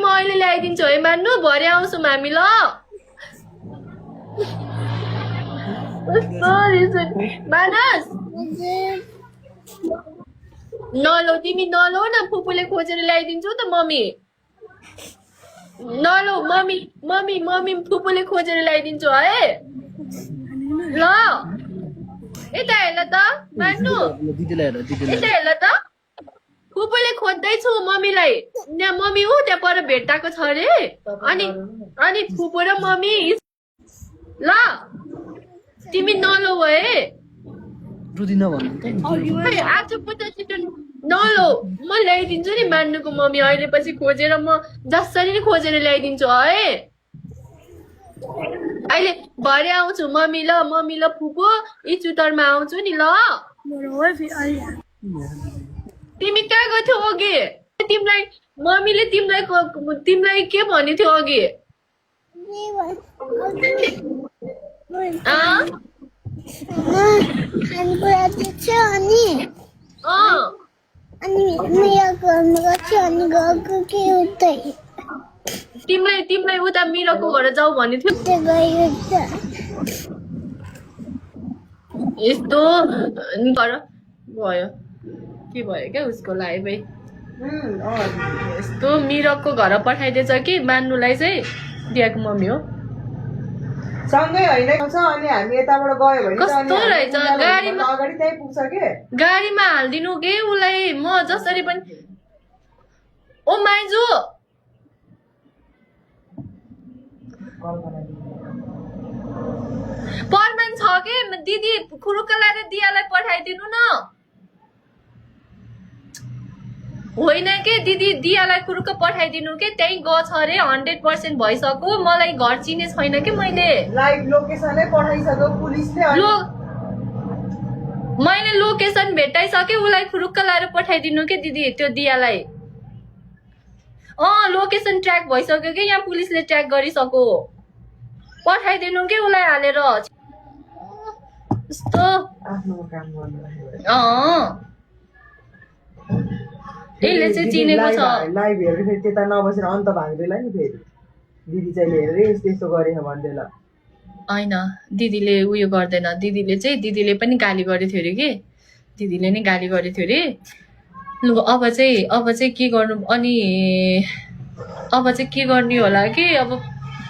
म अहिले ल्याइदिन्छु है मान्नु भरे आउँछौँ हामी ल मानस नलौ तिमी नलौ न फुपूले खोजेर ल्याइदिन्छु त मम्मी नलौ मम्मी मम्मी मम्मी फुपूले खोजेर ल्याइदिन्छु है ल यता हेर त मान्नु यता हेर त फुपूले खोज्दैछु मम्मीलाई यहाँ मम्मी ऊ त्यहाँ पर भेट्टाएको छ अरे अनि फुपू र मम्मी ल तिमी नलौ है आज नलौ म ल्याइदिन्छु नि मान्नुको मम्मी अहिले पछि खोजेर म जसरी नै खोजेर ल्याइदिन्छु है अहिले भरे आउँछु मम्मी ल फुपू इचुतरमा आउँछु नि ल तिमी कहाँ गएको थियौ अघि तिमीलाई मम्मीले तिमीलाई के भन्यो थियो अघि तिमीलाई उता मिरको घर जाऊ भन्ने थियो यस्तो घर भयो के भयो क्या उसको लाइफै यस्तो मिरकको घर पठाइदिएछ कि मान्नुलाई चाहिँ दियाको मम्मी हो सँगै होइन अनि हामी यताबाट गयो भने कस्तो रहेछ गाडीमा अगाडि त्यही पुग्छ के गाडीमा हाल्दिनु के उसलाई म जसरी पनि ओ माइजू परमान छ के दिदी खुरुक्क लाएर दियालाई पठाइदिनु न होइन के दिदी दियालाई खुरुक्क पठाइदिनु के त्यही गछ अरे 100% भइसक्यो मलाई घर चिने छैन के मैले लाइभ लोकेसनै पठाइसक्यो पुलिसले मैले लोकेसन भेटाइसके उसलाई खुरुक्क लाएर पठाइदिनु के दिदी त्यो दियालाई लोकेसन ट्र्याक भइसक्यो कि यहाँ पुलिसले ट्र्याक गरिसक्यो पठाइदिनु के उसलाई हालेर यस्तो आफ्नो काम गर्नु यसले चाहिँ चिनेको छ लाइभ हेरेर फेरि त्यता नबसेर अन्त भाग्दैला नि फेरि दिदी चाहिँ हेरेर यस्तो यस्तो गरेन भन्दैला होइन दिदीले उयो गर्दैन दिदीले पनि गाली गरेको थियो अरे कि दिदीले नै गाली गरेको थियो अरे लु अब चाहिँ के गर्नु अनि अब चाहिँ के गर्ने होला कि अब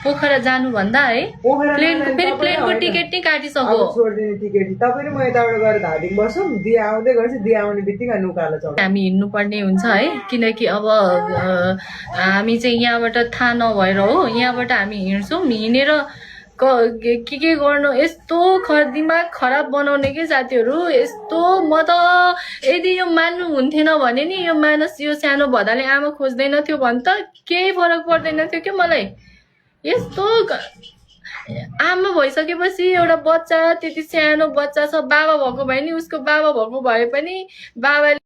पोखरा जानु भन्दा है प्लेनको टिकट नै काटिसक्यो छोड्दिने टिकट तपाईँ म यताबाट गएर धादिङ बसौँ दिया आउँदै गर्छ दिया आउने बित्तिकै नुकालो छ हामी हिँड्नु पर्ने हुन्छ है किनकि अब हामी चाहिँ यहाँबाट थाहा नभएर हो यहाँबाट हामी हिँड्छौँ हिँडेर के गर्नु यस्तो दिमाग खराब बनाउने के साथीहरू यस्तो म त यदि यो मान्नु हुन्थेन भने नि यो मानस यो सानो भदाले आमा खोज्दैन थियो भने त केही फरक पर्दैन थियो क्या मलाई यस्तो आमा भइसकेपछि एउटा बच्चा त्यति सानो बच्चा छ बाबा भएको भए नि उसको बाबा भएको भए पनि बाबाले